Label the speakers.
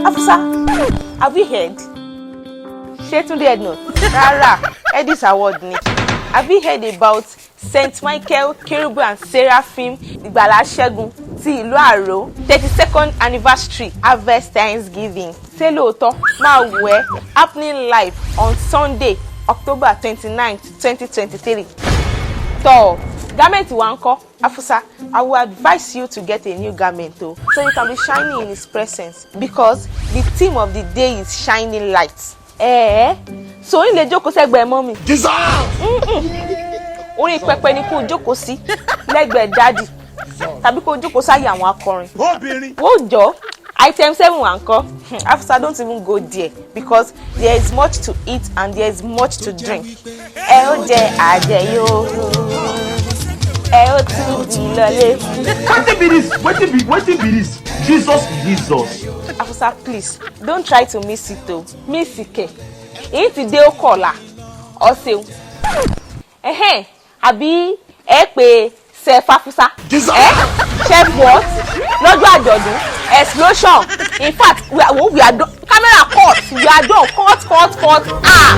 Speaker 1: Afusa, have you heard? Ṣé Túndé Ednut? Rárá, Edis Award ni. Have you heard about St. Michael Kerubu and Seraphim Ìgbàlà Ṣẹ́gun ti ìlú Àró 32nd anniversary harvest thanksgiving? Ṣé lóòótọ́? Máa wù ẹ́, happening live on Sunday, October 29th, 2023. Tọ́ garment wa ńkọ́? Afusa, I will advise you to get a new garment o, so you can be shining in his presence, because the theme of the day is shining light. Ẹ̀ẹ́, so ń lè jókòó sẹ́gbẹ̀ẹ́ mummy. Orí pẹpẹ ni kó o jókòó sí lẹ́gbẹ̀ẹ́ daddy, tàbí kó o jókòó sáyé àwọn akọrin.
Speaker 2: Obìnrin.
Speaker 1: Ó jọ item 7 wà ńkọ́? Afusa, don't even go there, because there is much to eat and there is much to drink. Ẹ ó jẹ àjẹyó, ẹ ó tún di lọlé.
Speaker 3: Wetin be this? Wetin be this? Jesus, Jesus.
Speaker 1: Afusa, please don't try to miss it o. Miss kẹ èyí ti dé, ó kọ̀ọ̀la ọ ṣeun. Ẹhẹ́n, àbí ẹ pé Chef Afusa? Ẹ chef what lọ́jọ́ àjọ̀dún? Explosion. In fact, we are done. Camera cut, we are done. Cut, cut, cut. Ah.